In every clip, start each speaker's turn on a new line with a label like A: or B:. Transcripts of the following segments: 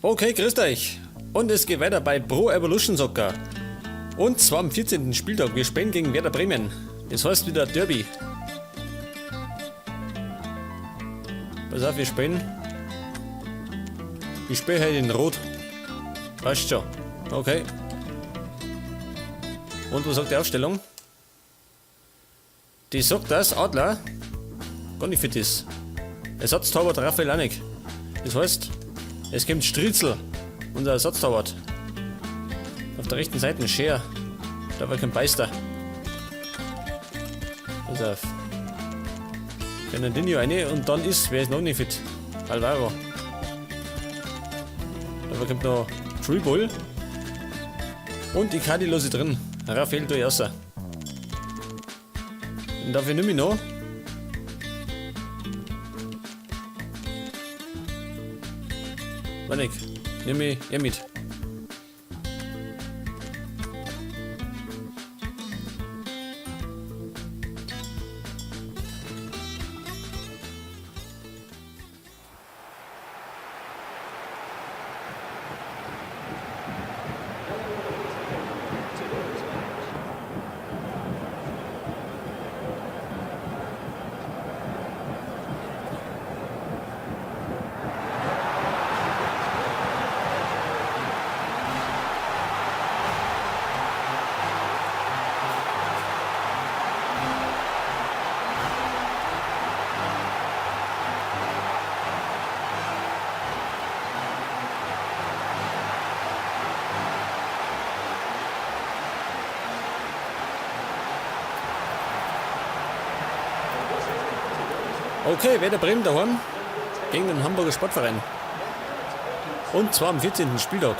A: Okay, grüßt euch. Und es geht weiter bei Pro Evolution Soccer. Und zwar am 14. Spieltag. Wir spielen gegen Werder Bremen. Das heißt wieder Derby. Pass auf, wir spielen. Ich spiele heute in Rot. Passt schon. Okay. Und was sagt die Aufstellung? Die sagt, dass Adler gar nicht fit ist. Ersatztorwart Raphael Anik. Das heißt, es kommt Striezel, unser Ersatztorwart. Auf der rechten Seite Scher. Da war kein Beister. Pass auf. Fernandinho eine und dann ist, wer ist noch nicht fit? Alvaro. Da kommt noch Treebull. Und Icardi lasse ich drin. Raphael raus. Und dafür nehme ich noch. Warte, nehme ich er mit. Okay, Werder Bremen daheim gegen den Hamburger Sportverein. Und zwar am 14. Spieltag.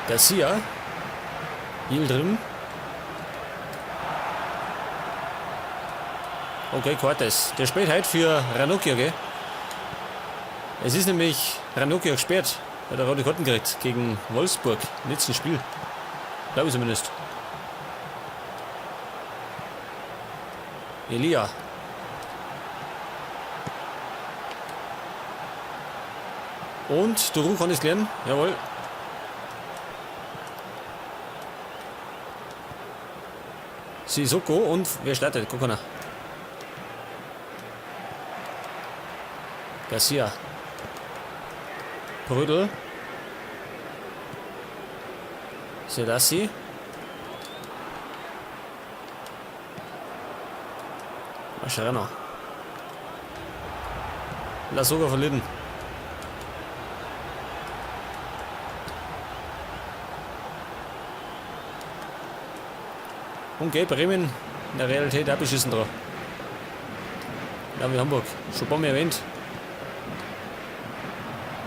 A: Garcia. Yildirim. Okay, Cortes. Der spielt heute für Ranocchia, gell? Es ist nämlich Ranocchia gesperrt, weil er rote Karten kriegt gegen Wolfsburg im letzten Spiel. Glaube ich zumindest. Elia. Und Duru kann es klären. Jawohl. Sissoko und wer startet? Guck mal. Garcia. Prödel. Selassie. Mascherano. Lasogga verlieren. Und geht Bremen in der Realität auch beschissen drauf. Ja, wie Hamburg. Schon ein paar Mal erwähnt.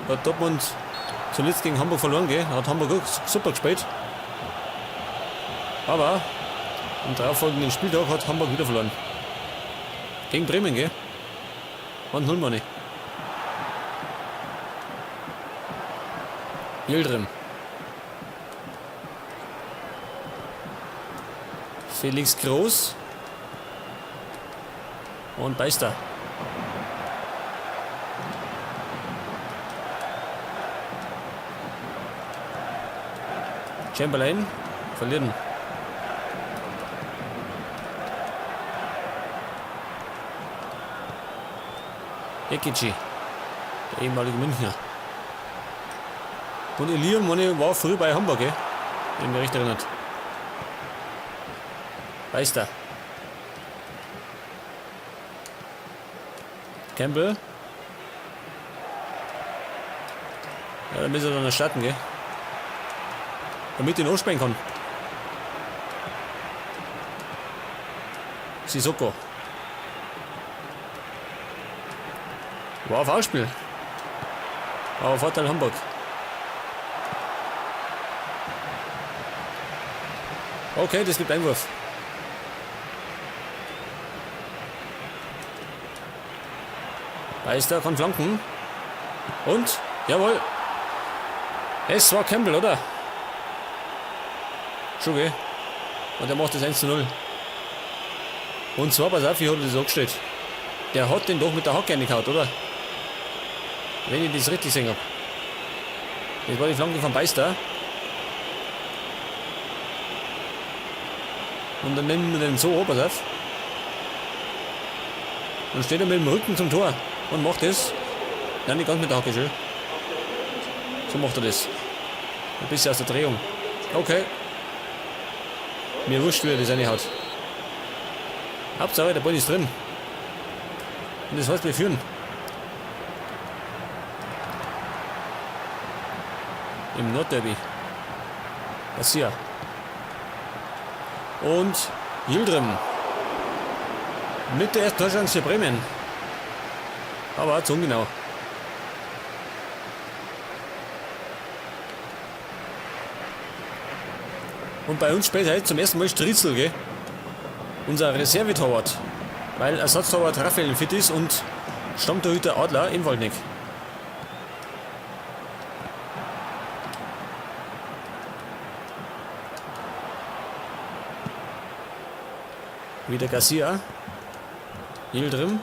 A: Hat Dortmund zuletzt gegen Hamburg verloren, gell? Hat Hamburg auch super gespielt. Aber am darauffolgenden Spieltag hat Hamburg wieder verloren. Gegen Bremen, gell? 1-0, meine ich. Yildirim. Felix Groß. Und Beister. Chamberlain verlieren. Ekici, der ehemalige Münchner. Und Elia Money war früh bei Hamburg, gell? Wenn ich mich recht erinnert. Beister. Campbell. Ja, da müssen wir dann noch starten, gell? Damit ich ihn anspielen kann. Sissoko. War Foulspiel. Aber Vorteil Hamburg. Okay, das gibt Einwurf. Beister kann flanken. Und, jawohl. Es war Campbell, oder? Schon, gell? Und er macht das 1:0. Und zwar, pass auf, wie hat er das angestellt? Der hat den doch mit der Hacke reingehauen, oder? Wenn ich das richtig gesehen hab. Das war die Flanke von Beister. Und dann nehmen wir den so, pass auf. Dann steht er mit dem Rücken zum Tor und macht das. Nein, nicht ganz mit der Hacke, schön. So macht er das. Ein bisschen aus der Drehung. Okay. Mir wurscht, wie er das reinhaut. Hauptsache, der Ball ist drin. Und das heißt, wir führen. Im Nordderby. Garcia. Und Yildirim. Mit der ersten Torchance für Bremen. Aber zu ungenau. Und bei uns spielt heute zum ersten Mal Strietzel, gell? Unser Reservetorwart. Weil Ersatztorwart Raphael fit ist und Stammtorhüter Adler ebenfalls nicht. Wieder Garcia. Yildirim.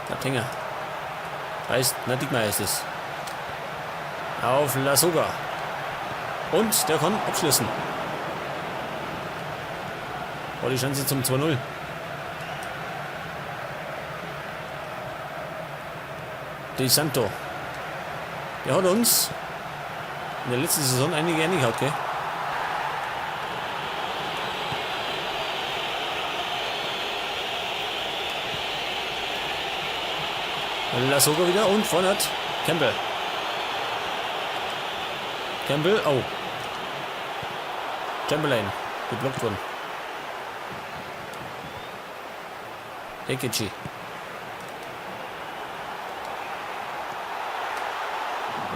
A: Der Tenger. Heißt, na, Diekmeyer ist es. Auf Lasogga. Und der kann abschließen. War die Chance zum 2-0. Di Santo. Der hat uns in der letzten Saison einige reingehauen, gell? Lasogga wieder und vorne hat Campbell. Campbell, oh. Chamberlain, geblockt worden. Ekici.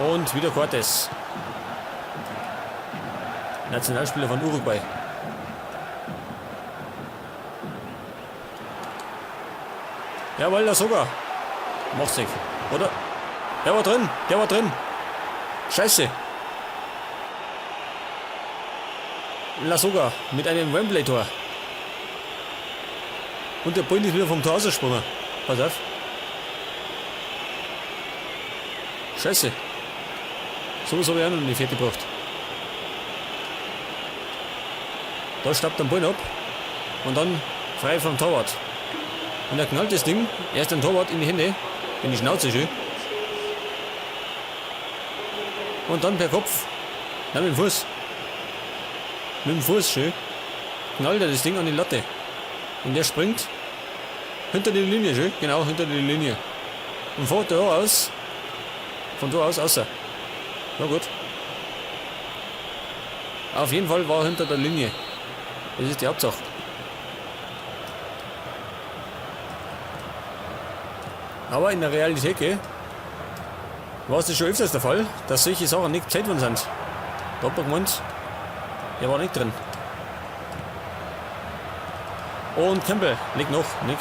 A: Und wieder Cortes. Nationalspieler von Uruguay. Jawohl, Lasogga. Macht sich, oder? Der war drin, der war drin. Scheiße. Lasogga mit einem Wembley-Tor. Und der Ball ist wieder vom Tor rausgesprungen. Pass auf. Scheiße. So was habe ich auch noch nicht fertig gebracht. Da staubt der Ball ab. Und dann frei vom Torwart. Und er knallt das Ding erst den Torwart in die Hände. In die Schnauze schön. Und dann per Kopf. Nein, mit dem Fuß. Mit dem Fuß schön. Knallt er das Ding an die Latte. Und der springt hinter die Linie, schön. Genau, hinter die Linie. Und fährt da aus. Von da aus außer. Na gut. Auf jeden Fall war er hinter der Linie. Das ist die Hauptsache. Aber in der Realität, gell, war es schon öfters der Fall, dass solche Sachen nicht gezählt worden sind. Da hat man gemeint, der war nicht drin. Und Campbell legt noch, nicht.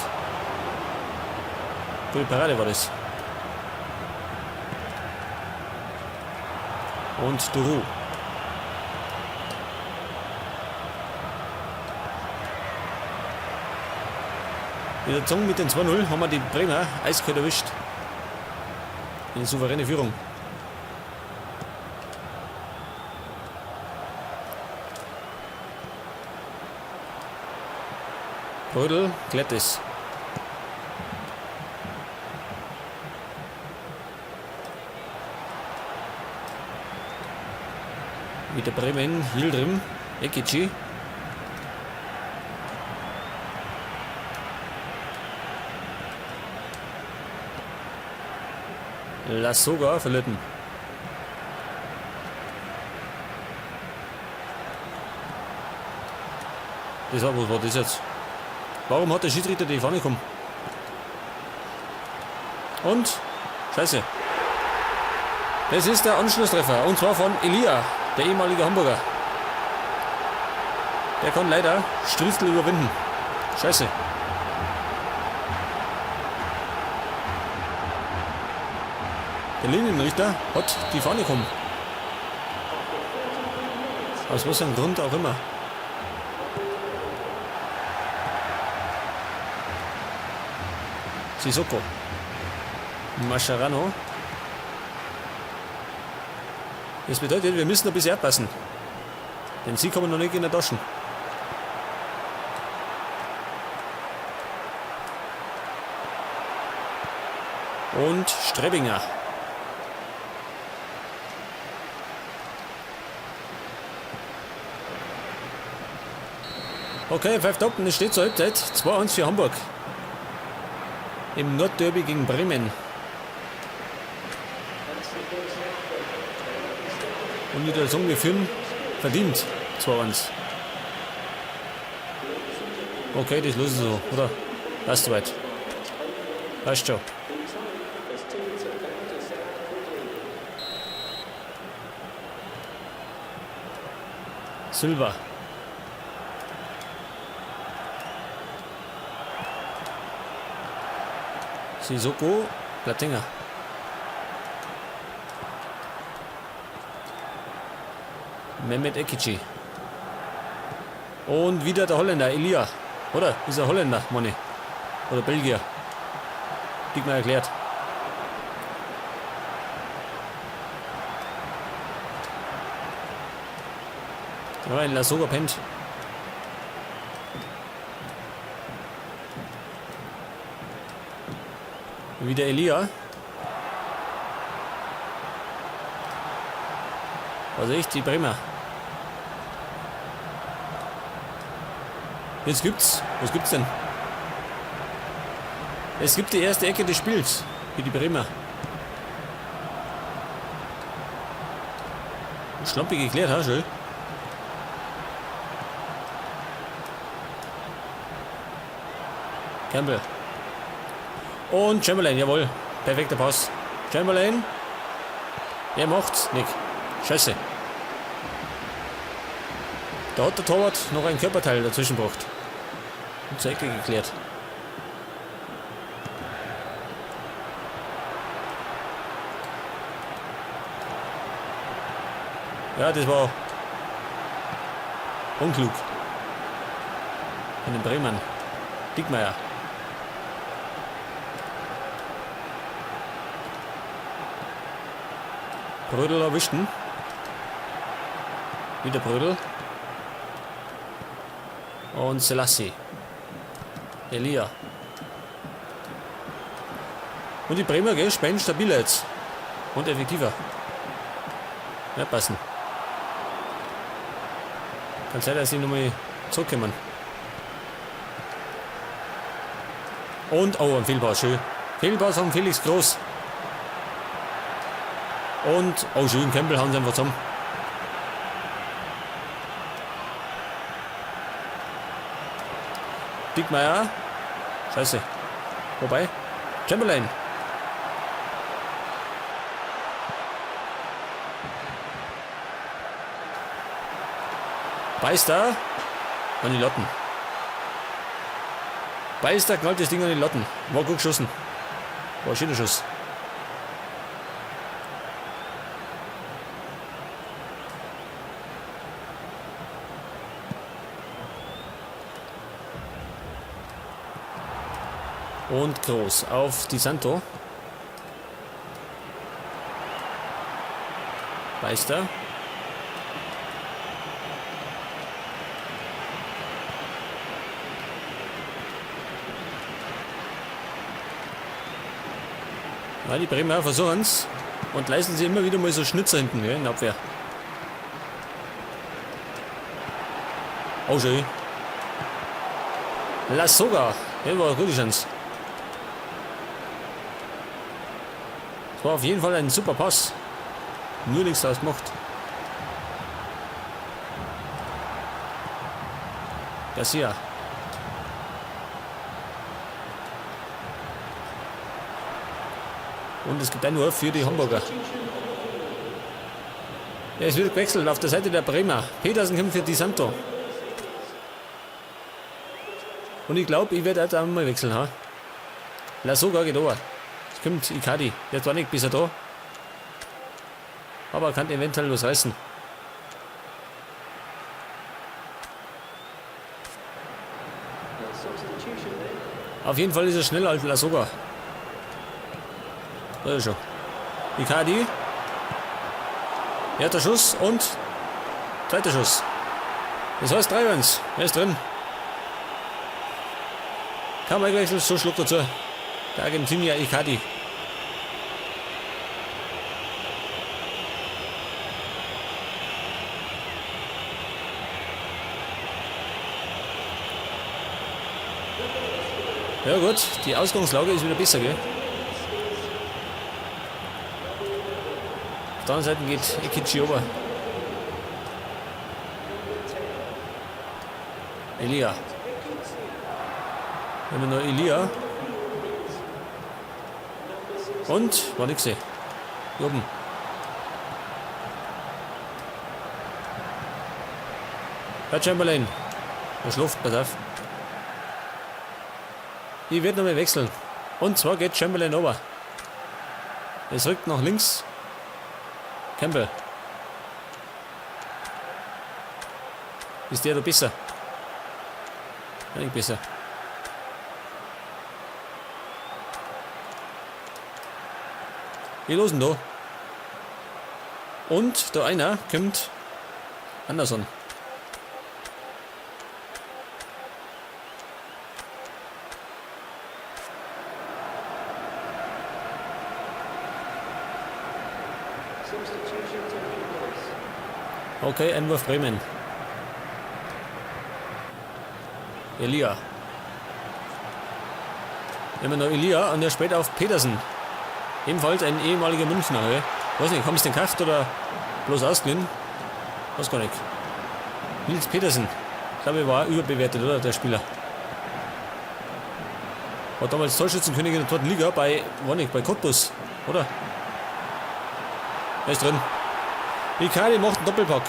A: Gute Parade war das. Und Duru. Mit der Zunge mit den 2-0 haben wir die Bremer eiskalt erwischt. Eine souveräne Führung. Rödel, Glättes. Wieder Bremen, Yildirim, Ekici. Lasogga verlitten. Das war, was war das jetzt? Warum hat der Schiedsrichter die Fahne gekommen? Und? Scheiße. Das ist der Anschlusstreffer. Und zwar von Elia, der ehemalige Hamburger. Der kann leider Striezel überwinden. Scheiße. Der Linienrichter hat die Fahne gekommen. Aus was einem Grund auch immer. Sissoko. Mascherano. Das bedeutet, wir müssen ein bisschen aufpassen. Denn sie kommen noch nicht in der Taschen. Und Strebinger. Okay, 5 Toppen, es steht zur Halbzeit. 2-1 für Hamburg. Im Nordderby gegen Bremen. Und wieder sagen, wir führen verdient 2-1. Okay, das lösen sie so, oder? Passt soweit. Passt schon. Silva. Sissoko bleibt hängen. Mehmet Ekici. Und wieder der Holländer, Elia. Oder? Ist er Holländer, Money? Oder Belgier? Diekmeyer erklärt. Ja, ein Lasogga pennt. Wieder Elia. Also ich, die Bremer. Jetzt gibt's. Was gibt's denn? Es gibt die erste Ecke des Spiels für die Bremer. Schlampig geklärt, ha, schön. Campbell. Und Chamberlain, jawohl. Perfekter Pass. Chamberlain. Er macht's, Nick. Scheiße. Da hat der Torwart noch ein Körperteil dazwischen gebracht. Und zur Ecke geklärt. Ja, das war unklug. Von den Bremern. Diekmeier. Prödl erwischten. Wieder Prödl. Und Selassie. Elia. Und die Bremer, gell, spielen stabiler jetzt. Und effektiver. Ja, passen. Kann sein, dass sie nochmal zurückkommen. Und, oh, ein Fehlpass, schön. Fehlpass von Felix Groß. Und, oh schön, Campbell hauen sie einfach zusammen. Diekmeyer. Scheiße. Wobei. Chamberlain. Beister. An die Latten. Beister knallt das Ding an die Latten. War gut geschossen. War ein schöner Schuss. Und Groß auf Di Santo. Beister. Ja, die Bremer versuchen's und leisten sie immer wieder mal so Schnitzer hinten, gell, in der Abwehr. Oh, schön. Lasogga. Der war eine gute Chance. Das war auf jeden Fall ein super Pass. Nur nichts draus gemacht. Garcia. Und es gibt einen Wurf für die Hamburger. Ja, es wird gewechselt auf der Seite der Bremer. Petersen kommt für Di Santo. Und ich glaub, ich werd auch mal wechseln. Ha? Lasogga geht over. Es kommt Icardi. Der ist zwar nicht bisher da. Aber er kann eventuell was reißen. Auf jeden Fall ist er schneller als Lasogga. Da ist er schon. Icardi. Erster Schuss und zweiter Schuss. Das heißt 3-1. Er ist drin. Kaum eingewechselt, so schluckt er zu. Der Argentinier Icardi. Ja gut, die Ausgangslage ist wieder besser, gell? Auf der anderen Seite geht Ekici ober. Elia. Haben wir noch Elia. Und, war nix. Hier oben. Herr Chamberlain. Er schläft, pass auf. Ich werde nochmal wechseln. Und zwar geht Chamberlain over. Es rückt nach links. Campbell. Ist der da besser? Nicht besser. Wie los denn da? Und da einer kommt Anderson. Okay, Einwurf Bremen. Elia. Immer noch Elia und er spielt auf Petersen. Ebenfalls ein ehemaliger Münchner. Gell? Weiß nicht, haben sie den gekauft oder bloß ausgeliehen? Weiß gar nicht. Nils Petersen. Ich glaube, er war überbewertet, oder? Der Spieler. War damals Torschützenkönig in der dritten Liga bei, war nicht, bei Cottbus, oder? Er ist drin. Icardi macht einen Doppelpack.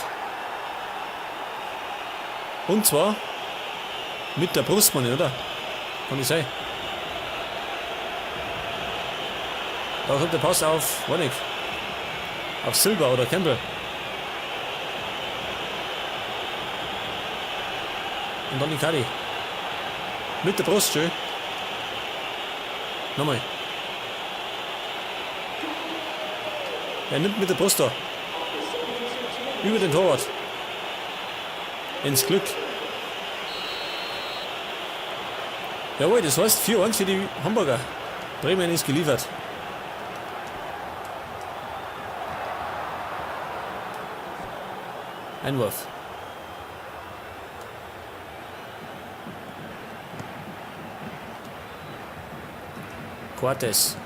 A: Und zwar mit der Brust, meine, oder? Kann ich sein. Da kommt der Pass auf, war nicht. Auf Silva oder Campbell. Und dann Icardi. Mit der Brust, schön. Nochmal. Er nimmt mit der Brust da. Über den Torwart. Ins Glück. Jawohl, das heißt 4-1 für die Hamburger. Bremen ist geliefert. Einwurf. Coates.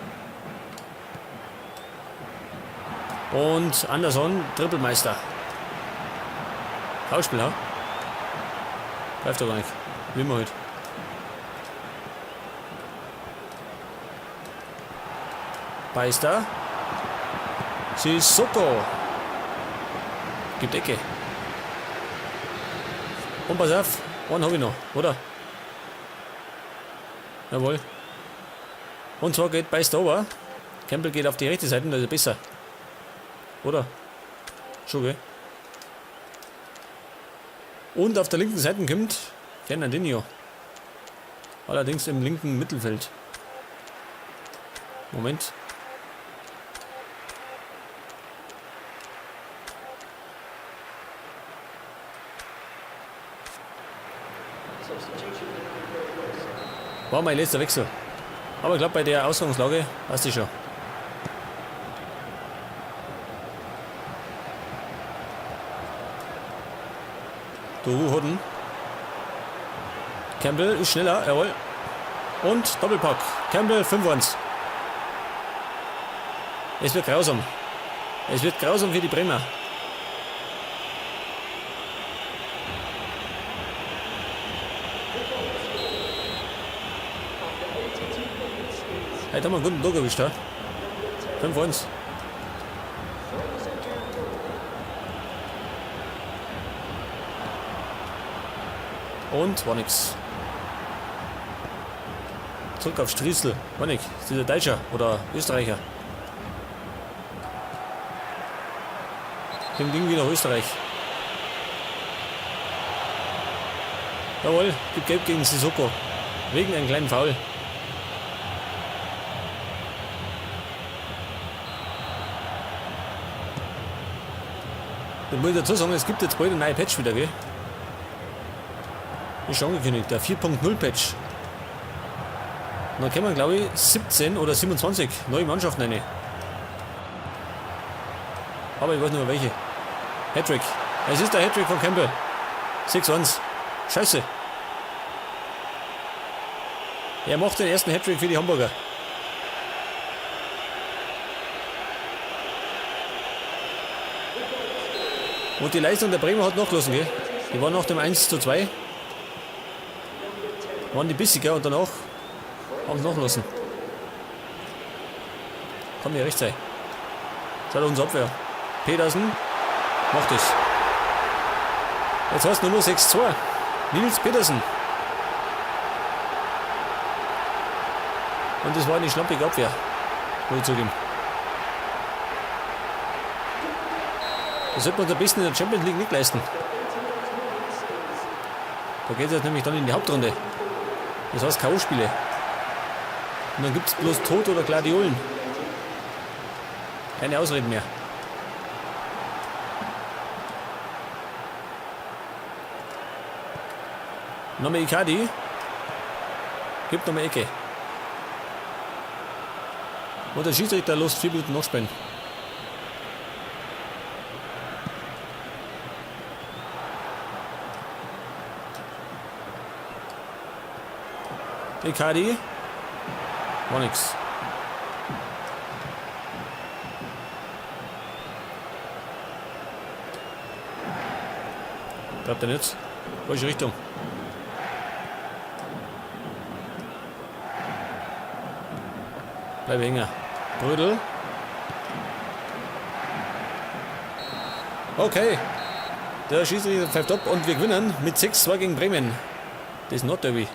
A: Und Anderson, Trippelmeister. Foulspiel, ha? Greift doch gar nicht. Wie immer heute. Beister. Sissoko. Gibt Ecke. Und pass auf, einen hab ich noch, oder? Jawohl. Und zwar geht Beister over. Campbell geht auf die rechte Seite, da ist er besser. Oder? Schon, gell? Und auf der linken Seite kommt Fernandinho. Allerdings im linken Mittelfeld. Moment. War mein letzter Wechsel. Aber ich glaub, bei der Ausgangslage passt die schon. Du Hoden. Campbell ist schneller, jawohl. Und Doppelpack. Campbell 5-1. Es wird grausam. Es wird grausam für die Bremer. Heute haben wir einen guten Tag erwischt, ha? 5-1. Und war nix. Zurück auf Striezel. War nix. Ist dieser Deutscher oder Österreicher? Klingt irgendwie nach Österreich. Jawohl, gibt Gelb gegen Sissoko. Wegen einem kleinen Foul. Dann muss ich dazu sagen, es gibt jetzt bald einen neuen Patch wieder, gell? Ist schon angekündigt, der 4.0 Patch. Und dann kommen, glaube ich, 17 oder 27 neue Mannschaften rein. Aber ich weiß nicht mehr welche. Hattrick. Es ist der Hattrick von Campbell. 6-1. Scheiße. Er macht den ersten Hattrick für die Hamburger. Und die Leistung der Bremer hat nachgelassen, gell? Die waren nach dem 1:2. Waren die bissiger und danach haben sie nachgelassen. Kann mir recht sein. Das hat unser Abwehr. Pedersen macht es. Jetzt heißt es nur noch 6-2. Nils Pedersen. Und das war eine schlampige Abwehr, muss ich zugeben. Das sollte man uns am besten in der Champions League nicht leisten. Da geht es jetzt nämlich dann in die Hauptrunde. Das heißt K O-Spiele. Und dann gibt's bloß Tod oder Gladiolen. Keine Ausreden mehr. Nochmal Icardi. Gibt nochmal Ecke. Und der Schiedsrichter lässt 4 Minuten nachspielen. Icardi. War nix. Bleibt er nicht? Falsche Richtung. Bleib hängen. Brödel. Okay. Der Schiedsrichter pfeift ab und wir gewinnen mit 6-2 gegen Bremen. Das Nordderby.